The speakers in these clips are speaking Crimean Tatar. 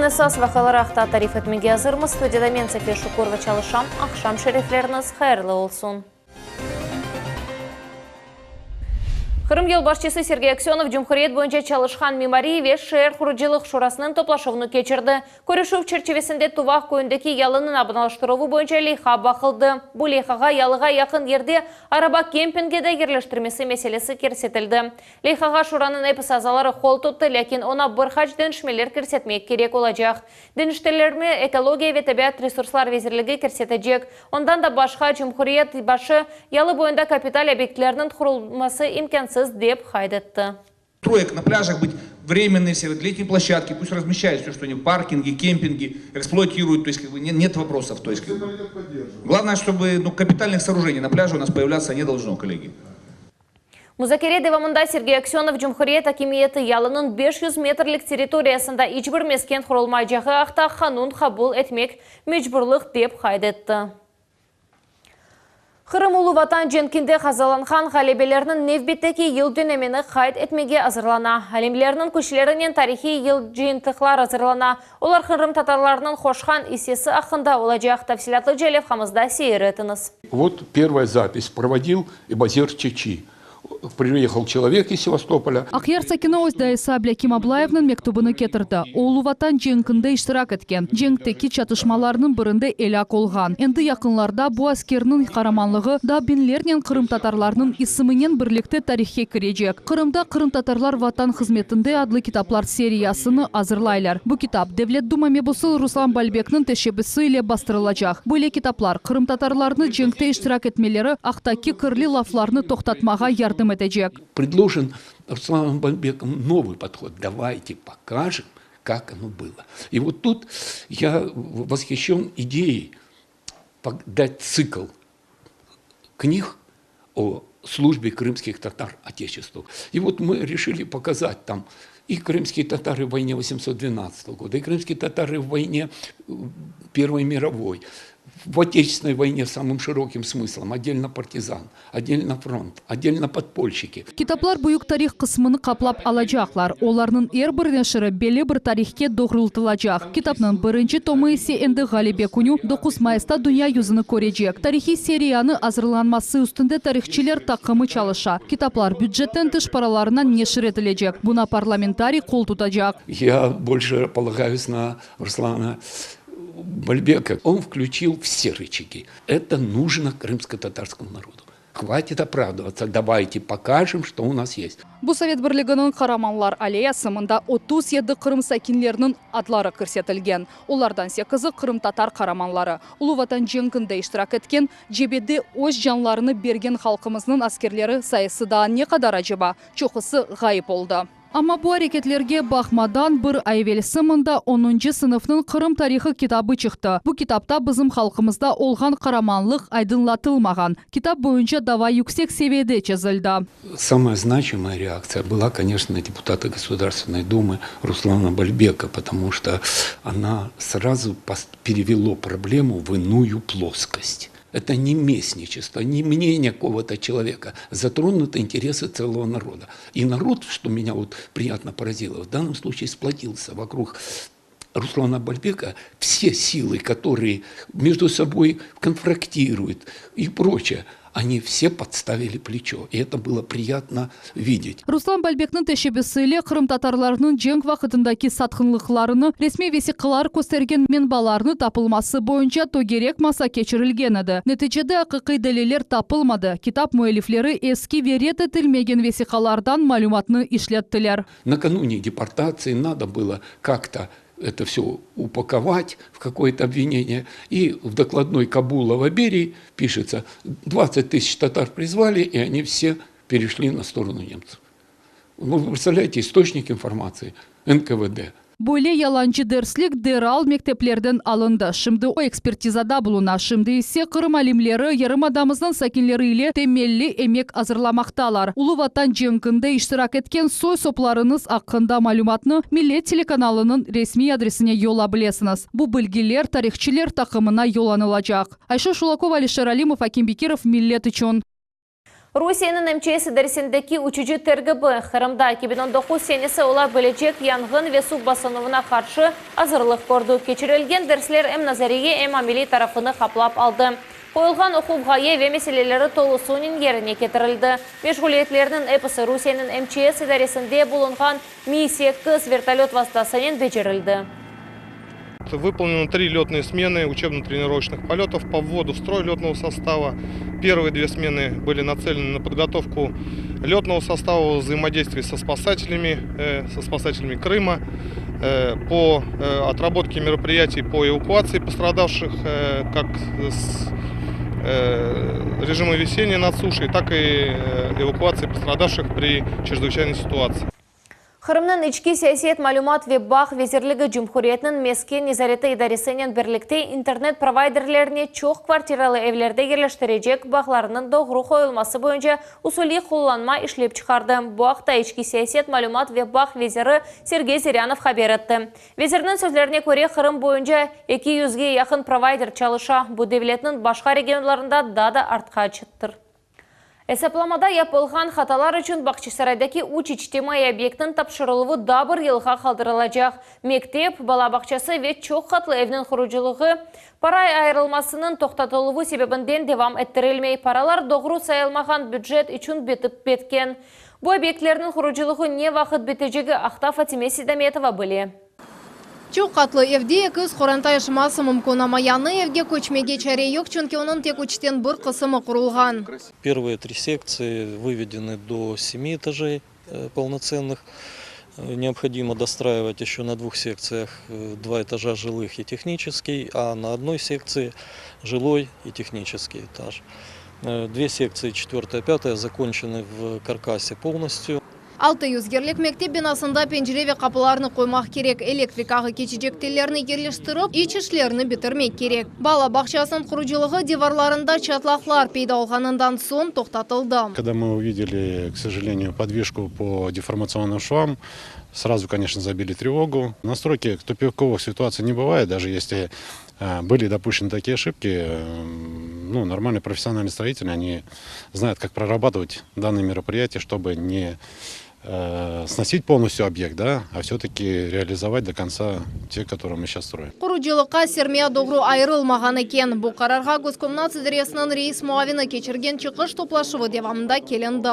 Künniñ esas vaqiaları aqta tarif etmege azırmız. Studiyada men, Safiye Şukurova, çalışam. Aqşam şerifleriñiz hayırlı olsun! Qırım yolbaşçısı Sergey Aksönov cumhuriyet boyunca çalışqan Mimariy ve şeer qurucılıq şurasınıñ toplaşuvını keçirdi. Körüşüv çerçivesinde Tuvaq köyündeki yalınıñ abadanlaştıruvı boyunca leyha baqıldı. Bu leyhağa yalığa yaqın yerde araba kempingi de yerleştirmesi meselesi kirsetildi. Leyhağa şuranıñ episi azaları qol tuttı, lâkin oña bir qaç deñişmeler kirsetmek kerek olacaq. Deñiştirlerni Ekologiya ve tabiat resurslar vezirligi kirsetecek. Ondan da başqa, cumhuriyet başı, yalı boyunda kapital obyektlerniñ qurulması imkânsız, dep qayd etti. Stroyek na plyajah bıt vremennıy vse vot letniy ploşçadki, pust razmeşçayut vse çto oni parkingi, kempingi ekspluatiruyut, to est kak bı net voprosov, to est kak bı glavnoye çtoby nu kapitalnıh soorujeniy na plyaje u nas poyavlyatsa ne dolžno, kollegi. Muzakere devamında Sergey Aksönov cumhuriyet akimiyeti yalınıñ 500 metrlik territoriyasında iç bir mesken qurulmaycağı aqta qanun qabul etmek mecburlıq dep qayd etti. Qırım Ulu Vatan cenkinde qazalanğan ğalebelerniñ nevbetteki yıl dönemini qayd etmege azırlana. Alimlerniñ küçlerinen tarihiy yıl cıyıntıqlar azırlana. Olar qırımtatarlarnıñ qoşqan issesi aqqında olacaq. Tafsilâtlıca levhamızda seyir etiñiz. Vot первая запись проводил Эбазер Чечи. Приехал человек из Севастополя. Aqyar sakini öz dayısı Ablâkim Ablayevniñ mektübini ketirdi. O, Ulu Vatan cenkinde iştirak etken, cenkteki çatışmalarnıñ birinde elâk olğan. Endi yaqınlarda bu askerniñ qaramanlığı daa biñlernen qırımtatarlarnıñ isiminen birlikte tarihke kirecek. Qırımda Qırımtatarlar Vatan hızmetinde adlı kitaplar seriyasını azırlaylar. Bu kitap Devlet Duma mebusı Ruslan Balbekniñ teşebbüsi ile bastırılacaq. Böyle kitaplar qırımtatarlarnı cenkte iştirak etmeleri aqtaki kirli laflarnı toqtatmağa yardım etecek. Predlojen Ruslanom Balbekom novıy podhod, davayte pokajem, kak ono bylo. I vot tut ya voshişçen ideyey dat tsikl knih o slujbe krımskih tatar Oteçestvu. I vot mı reşili pokazat tam i krımskiye tatarı v voyne 812 goda, i krımskiye tatarı v voyne Pervoy mirovoy, v Oteçestvennoy voyne samım şirokim smıslom, otdelno partizan, otdelno front, otdelno podpolşçiki. Kitaplar büyük tarih qısmını qaplap alacaqlar. Olarnıñ er bir neşiri belli bir tarihke doğrultılacaq. Kitapnıñ birinci tomı ise endi Ğalebe künü, 9 mayısta dünya yüzüni körecek. Tarihiy seriyanı azırlanması üstünde tarihçiler taqımı çalışa. Kitaplar bücetten tış paralarına neşir etilecek, buna parlamentariy qol tutacaq. Ya bolşe polagayus na Ruslana Balbeka. On vklüçil vse rıçagi. Eto nujno krımskotatarskomu narodu. Hvatit opravdıvatsa, davayte pokajem, çto u nas yest. Bu Sovet Birliginiñ Qaramanlar aleyası, mında 37 Qırım sakinleriniñ adları kirsetilgen. Olardan sekizi qırımtatar qaramanları. Ulu Vatan cenkinde iştirak etken, cebede öz canlarını bergen halqımıznıñ askerleri sayısı daa ne qadar aceba? Çoqusı ğayıp oldı. Amma bu areketlerge baqmadan, bir ay evelsi mında onuncı sınıfnıñ Qırım tarihı kitabı çıqtı. Bu kitapta bizim halqımızda olğan qaramanlıq aydınlatılmağan. Kitap boyunca dava yüksek seviyede çezildi. Samaya znaçimaya reaktsiya была, koneçno, deputata Gosudarstvennoy Dumı Ruslana Balbeka, potomu çto ona srazu perevelo problemu v inuyu ploskost. Это не местничество, не мнение какого-то человека. Затронуты интересы целого народа. И народ, что меня вот приятно поразило, в данном случае сплотился вокруг Руслана Бальбека все силы, которые между собой конфрактируют и прочее, они все подставили плечо. И это было приятно видеть. Ruslan Balbekniñ teşebbüsi ile qırımtatarlarnıñ cenk vaqıtındaki satqınlıqlarını resmiy vesiqalar köstergen menbalarnı tapılması boyunca tögerek masa keçirilgen edi. Neticede aqiqiy deliller tapılmadı, kitap müellifleri eski ve red etilmegen vesiqalardan malümatnı işlettiler. Nakanune deportatsii nado bylo kak-to eto vse upakovat v kakoye-to obvineniye, i v dokladnoy Kabulova Berii pişetsa, 20 tısyaç tatar prizvali, i oni vse pereşli na storonu nemtsev. Nu, vı predstavlâyete, istoçnik informatsii, NKVD. Böyle yalancı derslik deral mekteplerden alındı. Şimdi o ekspertizada buluna. Şimdi ise Qırım alimleri yarımadamıznıñ sakinleri ile temelli emek azırlamaqtalar. Ulu Vatan cenkinde iştirak etken soy-soplarıñız aqqında malümatnı Millet telekanalınıñ resmiy adresine yolla bilesiñiz. Bu bilgiler tarihçiler taqımına yollanılacaq. Ayşe Şulakova, Alişer Alimov, Akim Bekirov, Millet içün. Rusiyeniñ MÇS idaresindeki uçucı terkibi, Qırımda 2019 senesi ola bilecek yanğın ve suv basınuvına qarşı azırlıq kördi. Keçirilgen dersler em nazariye, em ameliy tarafını qaplap aldı. Qoyulğan oquv ğaye ve meseleleri tolusınen yerine ketirildi. Meşğuliyetlerniñ episi Rusiyeniñ MÇS idaresinde bulunğan Mi-sekiz vertolöt vastasınen becerildi. Выполнены три летные смены учебно-тренировочных полетов по вводу в строй летного состава. Первые две смены были нацелены на подготовку летного состава взаимодействии со спасателями, э, со спасателями Крыма, э, по э, отработке мероприятий по эвакуации пострадавших как с режима висения над сушей, так и эвакуации пострадавших при чрезвычайной ситуации. Qırımnıñ içki siyaset, malümat ve bağ vezirligi Cumhuriyetniñ mesken nezareti idaresinen birlikte internet provayderlerine çoq kvartiralı evlerde yerleştirecek bağlarnıñ doğru qoyulması boyunca usuliy qullanma işlep çıqardı. Bu aqta içki siyaset, malümat ve bağ veziri Sergey Zirânov haber etti. Vezirniñ sözlerine köre, Qırım boyunca eki yüzge yaqın provayder çalışa, bu devletniñ başqa regionlarında daa da artqaçtır. Esaplamada yapılğan hatalar içün Bağçasaraydaki üç içtimaiy obyektniñ tapşırıluvı daa bir yılğa qaldırılacaq, mektep, bala bağçası ve çoq qatlı evniñ qurucılığı para ayırılmasınıñ toqtatıluvı sebebinden devam ettirilmey, paralar doğru sayılmağan bücet içün bitip bitken. Bu obyektlerniñ qurucılığı ne vaqıt bitecegi aqta Fatime Seydametova bile. Çoq qatlı evde 200 qoranta yaşaması mümkün, amma yañı evge köçmege çare yoq, çünki onıñ tek üçten bir qısımı qurulğan. Первые три секции выведены до семи этажей э, полноценных. Э, необходимо достраивать еще на двух секциях э, два этажа жилых и технический, а на одной секции жилой и технический этаж. Две секции, четвертая, пятая, закончены в каркасе полностью. 600 yerlik mektep binasında pencere ve qapılarnı qoymaq kerek, elektrik ağı keçecek tellerni yerleştirip, iç işlerini bitirmek kerek. Bala bağçasınıñ qurucılığı divarlarında çatlaqlar peyda olğanından soñ toqtatıldı. Когда мы увидели, к сожалению, подвижку по деформационным швам, сразу, конечно, забили тревогу. На стройке тупиковых ситуаций не бывает, даже если были допущены такие ошибки, ну, нормальные профессиональные строители, они знают, как прорабатывать данные мероприятия, чтобы не э, сносить полностью объект, да, а все-таки реализовать до конца те, которые мы сейчас строим. Qurucılıqqa sermiya doğru ayırılmağan eken. Bu qararğa Goskomnats idaresiniñ reis muavini keçirgen çıqış toplaşuvı devamında kelindi.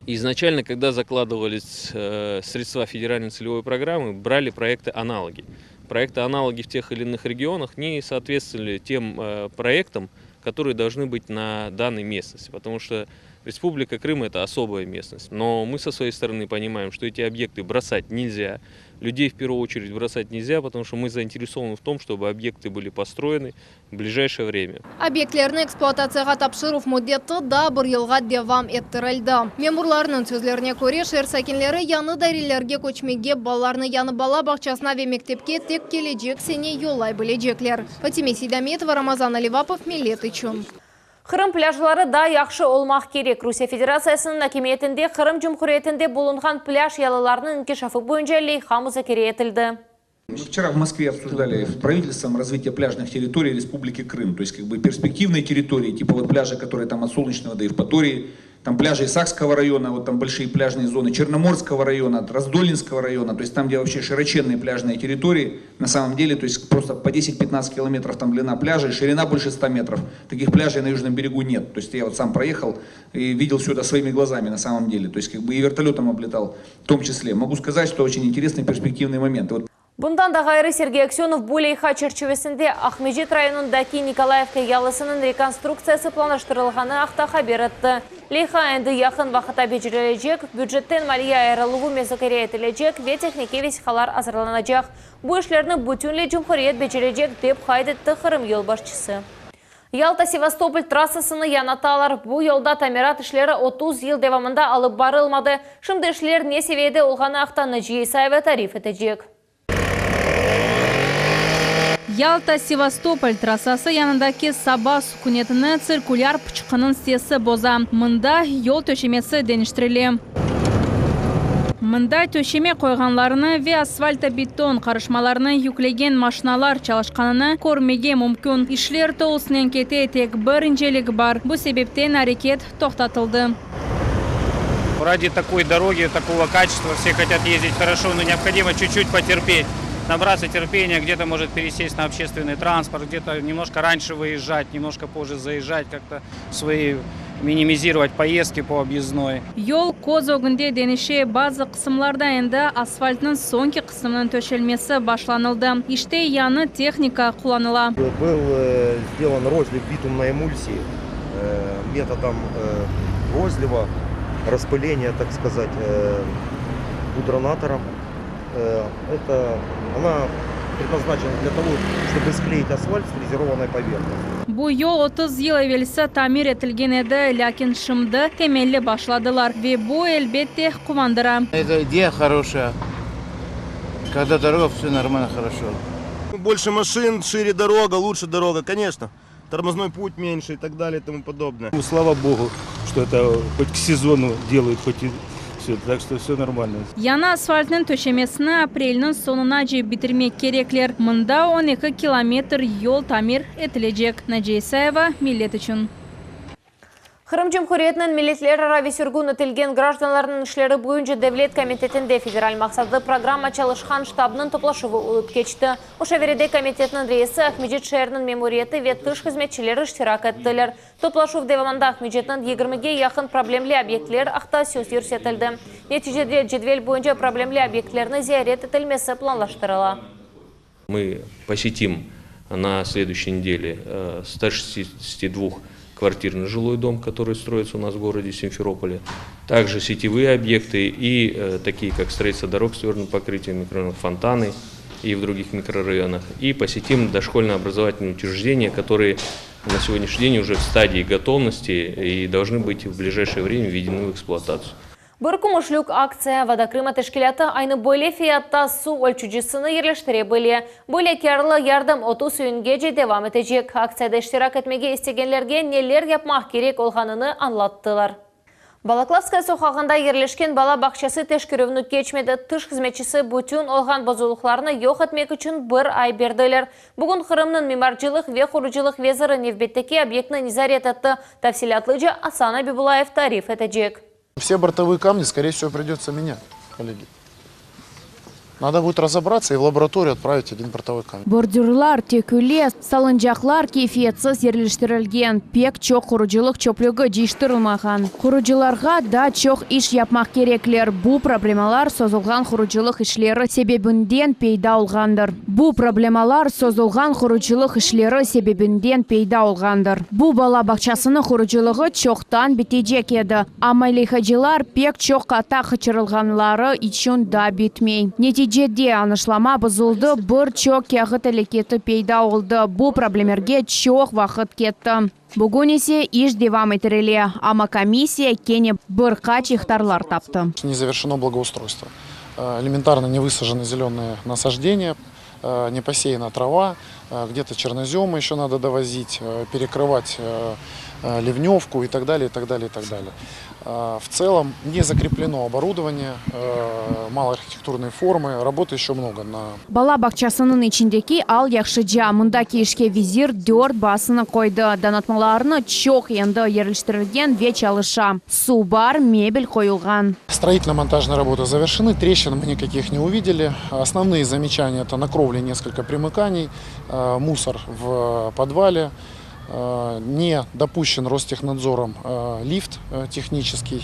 Изначально, когда закладывались э, средства федеральной целевой программы, брали проекты-аналоги. Проекты-аналоги в тех или иных регионах не соответствовали тем э, проектам, которые должны быть на данной местности, потому что Республика Крым – это особая местность. Но мы со своей стороны понимаем, что эти объекты бросать нельзя. Людей в первую очередь бросать нельзя, потому что мы заинтересованы в том, чтобы объекты были построены в ближайшее время. Obyektlerni ekspluatatsiyağa tapşıruv müddeti daa bir yılğa devam ettirildi. Memurlarnıñ sözlerine köre, şeer sakinleri yañı dairelerge köçmege, balalarnı yañı bala bağçasına ve mektepke tek kelecek sene yollay bilecekler. Fatime Seydametova, Ramazan Alivapov, Millet içün. Qırım plâjları daa yahşı olmaq kerek. Rusiye Federatsiyasınıñ akimiyetinde Qırım Cumhuriyetinde bulunğan plâj yalılarınıñ inkişafı boyunca leyha muzakere etildi. Мы вчера в Москве обсуждали с правительством развитие пляжных территорий Республики Крым. То есть как бы перспективные территории, типа вот пляжи, которые там от Солнечного до Евпатории, там пляжи Исакского района, вот там большие пляжные зоны Черноморского района, Раздольнинского района, то есть там, где вообще широченные пляжные территории, на самом деле, то есть просто по 10-15 километров там длина пляжа и ширина больше 100 метров. Таких пляжей на южном берегу нет. То есть я вот сам проехал и видел все это своими глазами на самом деле. То есть как бы и вертолетом облетал в том числе. Могу сказать, что очень интересный перспективный момент. Вот Bundan da ğayrı Sergey Aksenov bu leyha çerçivesinde Aqmescit rayonındaki Nikolayevka yalısınıñ rekonstruktsiyası planlaştırılğanı aqta haber etti. Leyha endi yaqın vaqıtta becerilecek, bücetten maliye ayırıluvı muzakere etilecek ve tehnikiy vesiqalar azırlanacaq. Bu işlerni bütünley cumhuriyet becerecek, dep qayd etti Qırım yolbaşçısı. Yalta-Sevastopol trassasını yañartalar. Bu yolda tamirat işleri 30 yıl devamında alıp barılmadı. Şimdi işler ne seviyede olğanı aqta Naciye İsayeva tarif etecek. Yalta-Sevastopol trassası yanındaki saba sukünetini tsirkulâr pıçqınıñ sesi boza. Mında yol töşemesi deñiştirile. Mında töşeme qoyğanlarını ve asfaltobeton qarışmalarını yüklegen maşinalar çalışqanını körmege mümkün. İşler tolusınen kete, tek bir incelik bar. Bu sebepten areket toqtatıldı. Ради такой дороги, такого качества все хотят ездить хорошо, но необходимо чуть-чуть потерпеть, набраться терпения, где-то может пересесть на общественный транспорт, где-то немножко раньше выезжать, немножко позже заезжать, как-то свои минимизировать поездки по объездной. Yol köz ögünde deñişe, bazı qısımlarda endi asfaltnıñ soñki qısmınıñ töşelmesi başlanıldı. İşte yañı tehnika qullanıla. Был сделан розлив битумной эмульсии методом розлива, распыления, так сказать, гудронатором. Это она предназначена для того, чтобы склеить асфальт с фрезерованной поверхностью. Bu yol 30 yıl evelsi tamir etilgen edi, lâkin şimdi temelli başladılar ve bu, elbette, quvandıra. Это идея хорошая. Когда дорога, все нормально, хорошо. Больше машин, шире дорога, лучше дорога, конечно. Тормозной путь меньше и так далее и тому подобное. Ну, слава богу, что это хоть к сезону делают, хоть и все, так что все нормально. Yañı asfaltnıñ töşemesini aprelniñ soñunace bitirmek kerekler. Mında 12 kilometr yol tamir etilecek. Naciye İsayeva, Millet içün. Qırım Cumhuriyetiniñ milletlerara ve sürgün etilgen grajdanlarnıñ işleri boyunca devlet komitetinde federal maqsatlı programma çalışqan ştabnıñ toplaşuvı olıp keçti. Muşaverede komitetniñ reisi, Aqmescit şeeriniñ memuriyeti ve tış hızmetçileri iştirak ettiler. Toplaşuv devamında Aqmescitniñ yigirmige yaqın problemli obyektler aqta söz yürsetildi. Neticede cedvel boyunca problemli obyektlerni ziyaret etilmesi planlaştırıla. Мы посетим на следующей неделе 162-квартирный жилой дом, который строится у нас в городе Симферополе. Также сетевые объекты и такие, как строительство дорог с твердым покрытием, микрорайонах Фонтаны и в других микрорайонах. И посетим дошкольно-образовательные учреждения, которые на сегодняшний день уже в стадии готовности и должны быть в ближайшее время введены в эксплуатацию. Bir kümüşlük aktsiya Voda Krıma teşkilâtı aynı böyle fiyatta suv ölçücisini yerleştire bile. Böyle kârlı yardım 30 iyüngece devam etecek. Aktsiyada iştirak etmege istegenlerge neler yapmaq kerek olğanını añlattılar. Balaklavskaya soqağında yerleşken bala bağçası teşkerüvni keçmedi. Tış hızmetçisi bütün olğan bozulıqlarnı yoq etmek içün bir ay berdiler. Bugün Qırımnıñ mimarcılıq ve qurucılıq veziri nevbetteki obyektni nezaret etti. Tafsilâtlıca Asan Abibulayev tarif etecek. Все бортовые камни, скорее всего, придется менять, коллеги. Надо будет разобраться и в лабораторию отправить один бортовой камень. Bordürlar töküle, salıncaqlar keyfiyetsiz yerleştirilgen, pek çoq qurucılıq çöplügi cıyıştırılmağan. Qurucılarğa da çoq iş yapmaq kerekler. Bu problemalar sozulğan qurucılıq işleri sebebinden peyda olğandır. Bu problemalar sozulğan qurucılıq işleri sebebinden peyda olğandır. Bu bala bağçasınıñ qurucılığı çoqtan bitecek edi, amma leyhacılar pek çoq hata qaçırılğanları içün daa bitmey. Neticede añlaşma bozuldı, bir çoq kâğıt aleketi peyda oldı, bu problemlerge çoq vaqıt ketti. Bugün ise iş devam ettirile, amma komissiya kene bir qaç ihtarlar taptı. Не завершено благоустройство. Элементарно не высажены зеленые насаждения, не посеяна трава, где-то черноземы еще надо довозить, перекрывать ливневку и так далее, и так далее, и так далее. В целом не закреплено оборудование, мало архитектурной формы, работы еще много. На Bala bağçasınıñ içindeki al yahşıca. Mındaki işke vezir dört baasını qoydı. Donatmalarnı çoq endi yerleştirilgen ve çalışa. Suv bar, mebel qoyulğan. Строительно-монтажные работы завершены, трещин мы никаких не увидели. Основные замечания – это на кровле несколько примыканий, мусор в подвале, не допущен Ростехнадзором лифт технический,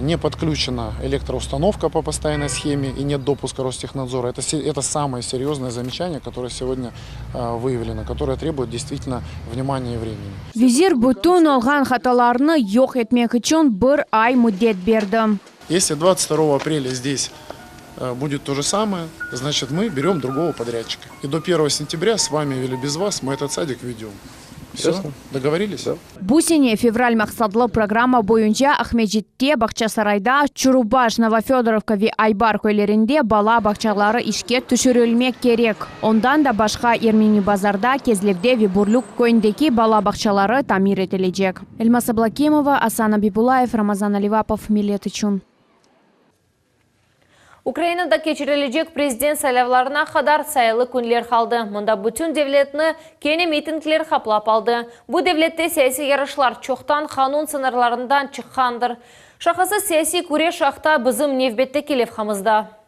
не подключена электроустановка по постоянной схеме и нет допуска Ростехнадзора. Это самое серьезное замечание, которое сегодня выявлено, которое требует действительно внимания и времени. Vezir bütün olğan hatalarnı yoq etmek içün bir ay müddet berdi. Если 22 апреля здесь будет то же самое, значит мы берем другого подрядчика. И до 1 сентября с вами или без вас мы этот садик ведем. Все, договорились? Да. Bu sene federal maqsatlı programma boyunca Aqmescitte, Bağçasarayda, Çurubaş, Novofedorovka ve Aybar köylerinde bala bağçaları işke tüşürilmek kerek. Ondan da başqa Ermeni Bazarda, Kezlevde ve Bürlük köyündeki bala bağçaları tamir etilecek. Elmasa Ablakimova, Asan Abibulayev, Ramazan Alivapov, Millet içün. Ukrainada keçirilecek prezident saylavlarına qadar sayılı künler qaldı. Mında bütün devletni kene mitingler qaplap aldı. Bu devlette siyasiy yarışlar çoqtan qanun sıñırlarından çıqqandır. Şaqasız siyasiy küreş aqta bizim nevbetteki levhamızda.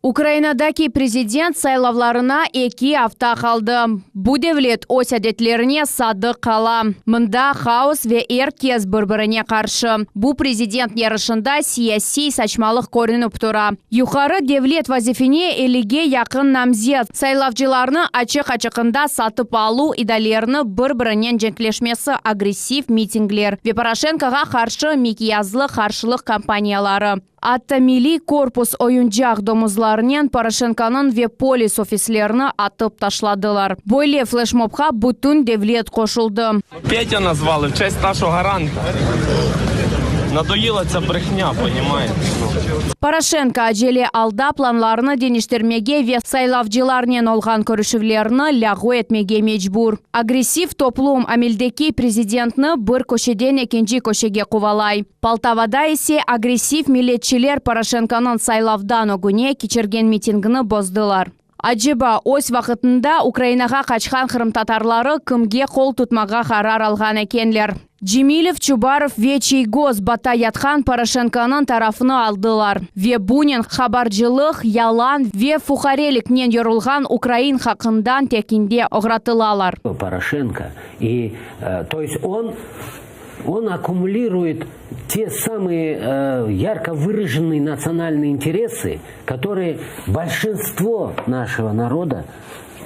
Ukrainadaki prezident saylavlarına eki afta qaldı. Bu devlet öz adetlerine sadıq qala. Mında haos ve er kes bir-birine qarşı. Bu prezident yarışında siyasiy saçmalıq körünip tura. Yuqarı devlet vazifine ellige yaqın namzet, saylavcılarnı açıq-açıqında satıp aluv, idalerni bir-birinen cenkleşmesi, agressiv mitingler ve Poroşenkoğa qarşı miqyaslı qarşılıq kampaniyaları. Atta Milliy korpus oyuncaq domuzlarınen Poroşenkonıñ ve polis ofislerini atıp taşladılar. Böyle fleşmobqa bütün devlet qoşuldı. Petya nazvali v çest naşogo garanta. Nadoyila tsâ brehnya, ponimayete, nu. Poroşenko acele alda planlarını deñiştirmege ve saylavcılarnen olğan körüşüvlerni lâğu etmege mecbur. Agressiv toplum ameldeki prezidentni bir köşeden ekinci köşege quvalay. Poltavada ise agressiv milletçiler Poroşenkonıñ saylavdan ögüne keçirgen mitingni bozdılar. Aceba, öz vaqıtında Ukrainağa qaçqan qırımtatarları kimge qol tutmağa qarar alğan ekenler? Cemilev, Çubarov ve Çiygoz bata yatqan Poroşenkonıñ tarafını aldılar ve bunen qabarcılıq, yalan ve fuqareliknen yorulğan ukrain halqından tekinde oğratılalar. Poroşenko i, to est on Он аккумулирует те самые э, ярко выраженные национальные интересы, которые большинство нашего народа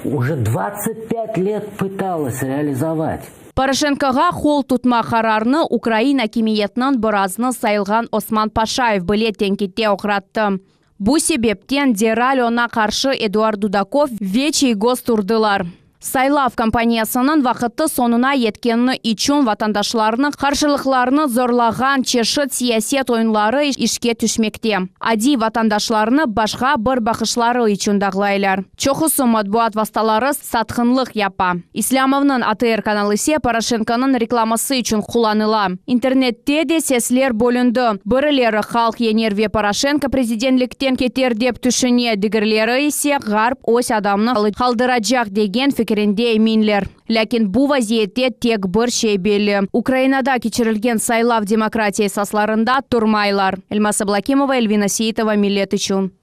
уже 25 лет пыталось реализовать. Poroşenkoğa qol tutma qararını ukrain akimiyetiniñ birazını sayılğan Osman Paşayev bile tenqitke oğrattı. Bu sebepten deral oña qarşı Eduard Dudakov ve Çiygoz turdılar. Saylav kampaniyasınıñ vaqıtı soñuna yetkeni içün vatandaşlarnıñ qarşılıqlarını zorlağan çeşit siyaset oyunları işke tüşmekte. Adiy vatandaşlarnı başqa bir baqışları içün dağlaylar. Çoqusı matbuat vastaları satqınlıq yapa. İslâmovnıñ ATR kanalı ise Poroşenkonıñ reklaması içün qullanıla. İnternette de sesler bölündi. Birileri halq yeñer ve Poroşenko prezidentlikten keter dep tüşüne, digerleri ise Ğarp öz adamını qaldıracaq degen fikirinde eminler. Lâkin bu vaziyette tek bir şey belli, Ukrainada keçirilgen saylav demokratiya esaslarında turmaylar. Elmaz Ablâkimova, Elvina Seitova, Millet içün.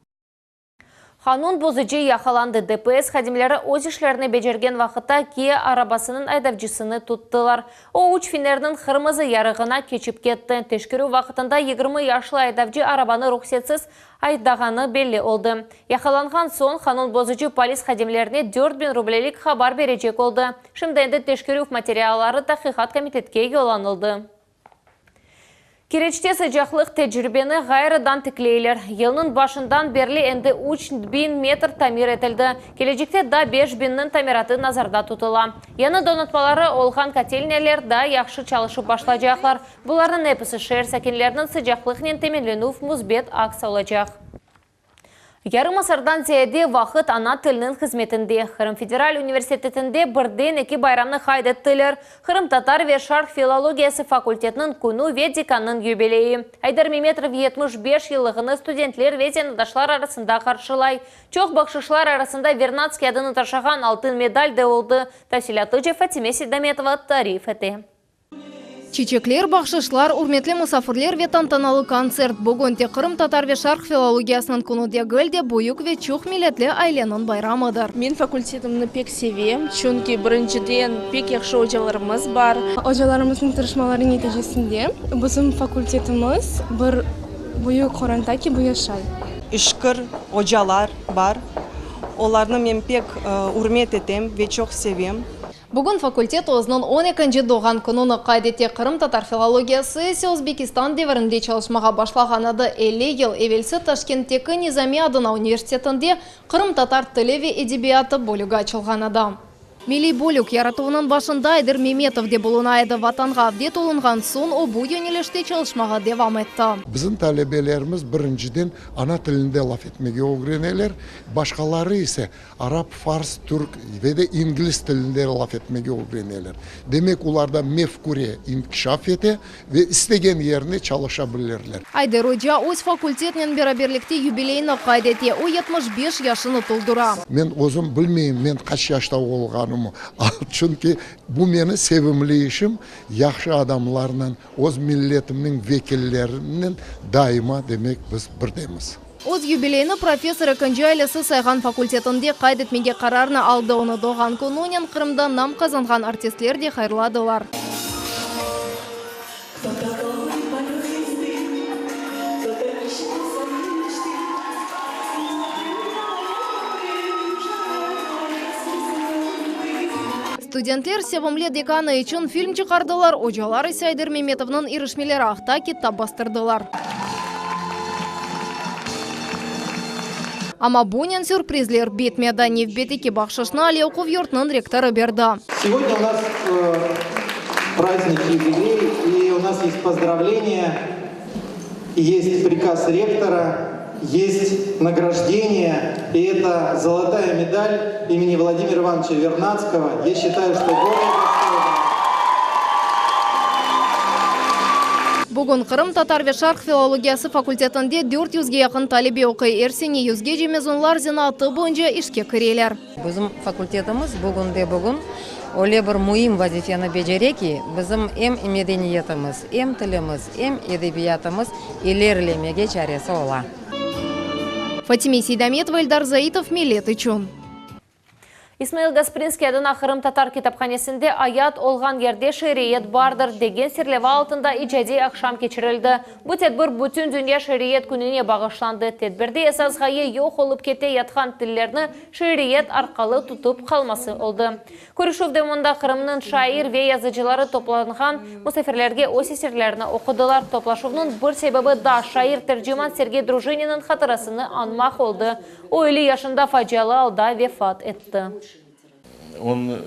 Qanun bozucı yaqalandı. DPS hadimleri öz işlerini becergen vaqıtta Kia arabasınıñ aydavcısını tuttılar. O, üç fenerniñ qırmızı yarığına keçip ketti. Teşkerüv vaqtında 20 yaşlı aydavcı arabanı ruhsetsiz aydağanı belli oldı. Yaqalanğan soñ qanun bozucı polis hadimlerine 4000 rublelik qabar berecek oldı. Şimdi endi teşkerüv materialları Tahqiqat komitetke yollanıldı. Keriçte sıcaqlıq tecribeni ğayrıdan tikleyler. Yılnıñ başından berli endi 3000 metr tamir etildi. Kelecekte daa 5000-niñ tamiratı nazarda tutula. Yañı donatmaları olğan kotelnâlar daa yahşı çalışıp başlaycaqlar. Bularnıñ episi şeer sakinleriniñ sıcaqlıqnen teminlenüv müsbet aks olacaq. Yarım asırdan ziyade vaqıt ana tiliniñ hızmetinde. Qırım federal universitetinde birden eki bayramnı qayd ettiler, Qırımtatar ve şarq filologiyası fakultetiniñ künü ve dekannıñ yubileyi. Ayder Memetov 75 yıllığını studentler ve zenaatdaşlar arasında qarşılay. Çoq bahşışlar arasında Vernadskiy adını taşığan altın medal de oldı. Tafsilâtlıca Fatime Seydametova tarif ete. Çiçekler, bahşışlar, ürmetli musafirler ve tantanalı kontsert. Bugün tek qırımtatar ve şarq filologiyasınıñ künü degil de, büyük ve çoq milletli aileniñ bayramıdır. Men fakultetimni pek sevem, çünki, birinciden, pek yahşı ocalarımız bar. Ocalarımıznıñ tırışmaları neticesinde bizim fakultetimiz bir büyük qoranta kibi yaşay. İşkir ocalar bar, olarnı men pek ürmet etem ve çoq sevem. Bugün fakultet özüniñ on ekinci doğğan kününi qayd ete, qırımtatar filologiyası ise Özbekistan devirinde çalışmağa başlağan edi. 50 yıl evelsi Taşkentteki Nizami adına universitetinde qırımtatar tili ve edebiyatı bölügi açılğan edi. Milliy bölük yaratuvınıñ başında Ayder Memetov de buluna edi. Vatanğa avdet olunğan soñ o, bu yönelişte çalışmağa devam etti. Bizim talebelerimiz birinciden ana tilinde laf etmege ögreneler, başqaları ise arap, fars, türk ve de ingliz tilinde laf etmege ögreneler. Demek, olarda mefküre inkişaf ete ve istegen yerine çalışa bilirler. Ayder oca öz fakultetnen beraberlikte yubileyni qayd ete, o 75 yaşını toldura. Men özüm bilmeyim, men qaç yaşta olğanımı, çünki bu meni sevimli işim, yahşı adamlarnen, öz milletimniñ vekillerinen daima, demek, biz birdemiz. Öz yubileyini professor ekinci ailesi sayğan fakultetinde qayd etmege qararnı aldı. Onı doğğan kününen Qırımda nam qazanğan artistler de hayırladılar. Studentler sevimli dekanı içün film çıqardılar, ocalar ise Ayder Memetovnıñ irişmeleri aqta kitap bastırdılar. Amma bunen sürprizler bitmedi. Nevbetteki bahşışnı aliy oquv yurtınıñ rektorı berdi. Segodnâ u nas prazdnik yubiley, i u nas est pozdravleniye, est prikaz rektora, est nagrajdeniye, i eto zolotaya medal imeni Vladimira Ivanoviça Vernadskogo. Ya şçitayu, çto bolее dostoynogo. Bugün Qırım tatar ve şarq filologiyası fakultetinde dört yüzge yaqın talebe oquy. Er sene yüzgece mezunlar zenaatı boyunca işke kireler. Bizim fakultetimiz bugünde-bugün öyle bir müim vazifeni becere ki, bizim em medeniyetimiz, em tilimiz, em edebiyatımız ilerilemege çaresi ola. Fatime Seydametova, Eldar Zaitov, Millet içün. İsmail Gasprinskiy adına Qırımtatar kitaphanesinde Ayat olğan yerde şiiriyet bardır degen serleva altında icadiy aqşam keçirildi. Bu tedbir Bütündünya şiiriyet kününe bağışlandı. Tedbirde esas ğaye yoq olıp kete yatqan tillerni şiiriyet arqalı tutıp qalması oldı. Körüşüv devamında Qırımnıñ şair ve yazıcıları toplanğan musafirlerge öz eserlerini oqudılar. Toplaşuvnıñ bir sebebi da şair-terciman Sergey Drujininniñ hatırasını añmaq oldı. O, 50 yaşında facialı alda vefat etti. On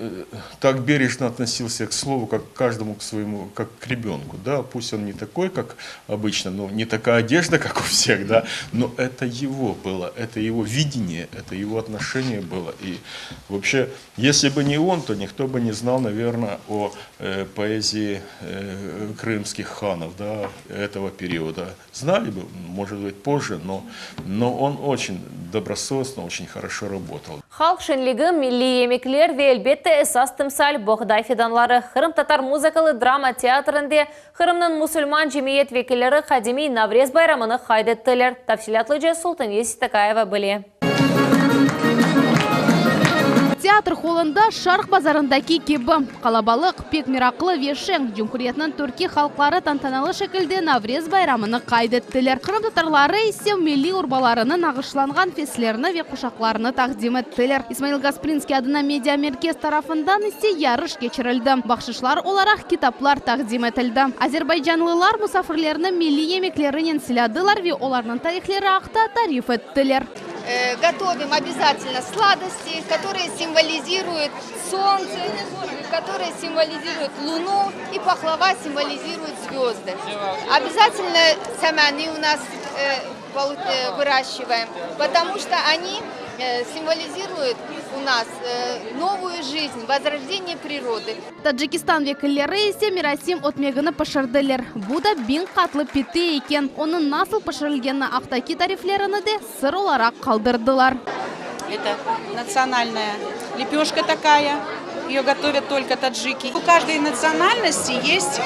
tak berejno otnosился k slovu, kak k každому k svoemu, kak k rebenku, da, pust on ne takoy, kak obıçno, nu, ne takaya odejda, kak u vseh, da, no eto ego bylo, eto ego videnie, eto ego otnoşenie bylo, i voobşe, esli bı ne on, to nikto bı ne znal, naverno, o poezii krımskih hanov, da, etogo perioda. Znali бы, может быть, pozже, но, но он очень добросовестно, очень хорошо работал. Halq şenligi, milliy yemekler ve, elbette, esas timsal, boğday fidanları. Qırımtatar muzıkalı drama teatrinde Qırımnıñ musulman cemiyet vekilleri qadimiy Navrez bayramını qayd ettiler. Tafsilâtlıca Sultaniye Seytakayeva bile. Teatr holında Şarq bazarındaki kibi qalabalıq, pek meraqlı ve şeñ. Cumhuriyetniñ türkiy halqları tantanalı şekilde Navrez bayramını qayd ettiler. Qırımtatarları ise milliy urbalarını, nağışlanğan feslerini ve quşaqlarını taqdim ettiler. İsmail Gasprinskiy adına mediamerkez tarafından ise yarış keçirildi. Bahşışlar olaraq kitaplar taqdim etildi. Azerbaycanlılar musafirlerni milliy yemeklerinen silâdılar ve olarnıñ tarihleri aqta tarif ettiler. Gotovim obязательно sladosти, которые simvoliziruyut solntse, которые simvoliziruyut lunu i pahlava simvoliziruyut zvezdı. Obязательно samani u nas vıraşçivaem, potomu çto oni simvoliziruyut u nas novuyu jizn, vozrojdeniye prirodı. Tacikistan vekilleri ise merasim ötmegini pişirdiler. Bu da biñ qatlı pite eken. Onıñ nasıl pişirilgeni aqtaki tariflerini de sır olaraq qaldırdılar. Eto natsionalnaya lepeşka takaya, eyo gotovât tolko taciki. U kajdoy natsionalnosti est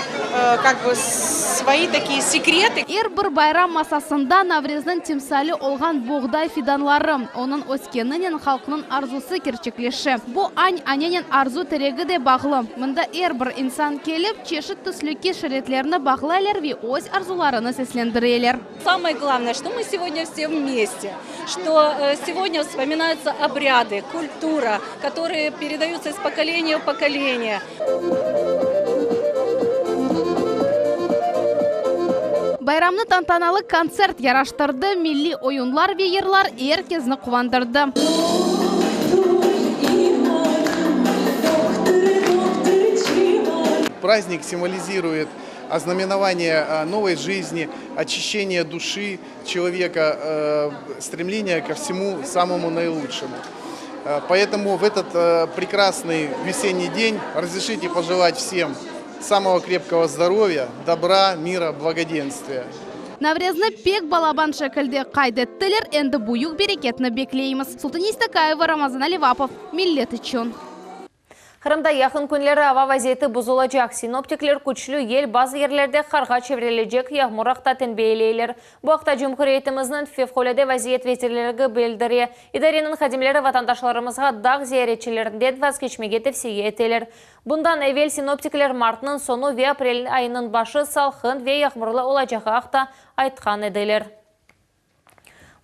kak bı svoi takiye sekrety. Er bir bayram masasında Navrezniñ timsali olğan boğday fidanları, onıñ öskeninen halqnıñ arzusı kerçekleşe. Bu añ-anenen arzu teregi de bağlı. Mında er bir insan kelip, çeşit tüslüki şeritlerni bağlaylar ve öz arzularını seslendireler. Samoye glavnoye, çto mı segodnâ vse vmeste, çto segodnâ vspominayutsa obrâdı, kultura, kotorıye peredayutsa iz pokoleniya v pokoleniye. Bayramnı tantanalı kontsert yaraştırdı, milliy oyunlar ve yırlar er kesni quvandırdı. Праздник символизирует ознаменование новой жизни, очищение души человека, стремление ко всему самому наилучшему. Поэтому в этот прекрасный весенний день разрешите пожелать всем самого крепкого здоровья, добра, мира, благоденствия. Navrezni pek balaban şekilde qayd ettiler, endi büyük bereketni bekleymiz. Sultaniye Istakayeva, Ramazan Alivapov, Millet içün. Qırımda yaqın künleri ava vaziyeti bozulacaq. Sinoptikler küçlü yel bazı yerlerde qarğa çevrilecek yağmur aqta tenbiyeleyler. Bu aqta cumhuriyetimizniñ Fevqulâde vaziyet vezirligi bildire. İdareniñ hadimleri vatandaşlarımızğa dağ ziyaretçilerinden vazgeçmege tevsiye eteler. Bundan evel sinoptikler martnıñ soñu ve aprel ayınıñ başı salqın ve yağmurlı olacağı aqta aytqan ediler.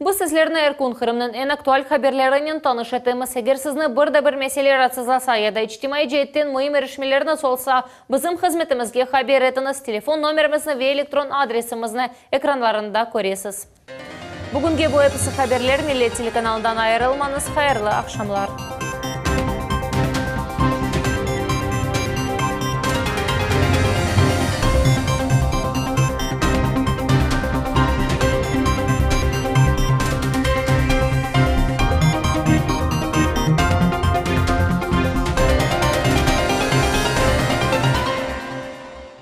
Biz sizlerni er kün Qırımnıñ eñ aktual haberlerinen tanış etemiz. Eger sizni bir de bir mesele raatsızlasa ya da içtimaiy ceetten müim irişmeleriñiz olsa, bizim hızmetimizge haber etiñiz, telefon nomerimizni ve elektron adresimizni ekranlarında köresiz. Bugünge bu episi haberler, Millet telekanalından ayırılmañız, hayırlı aqşamlar.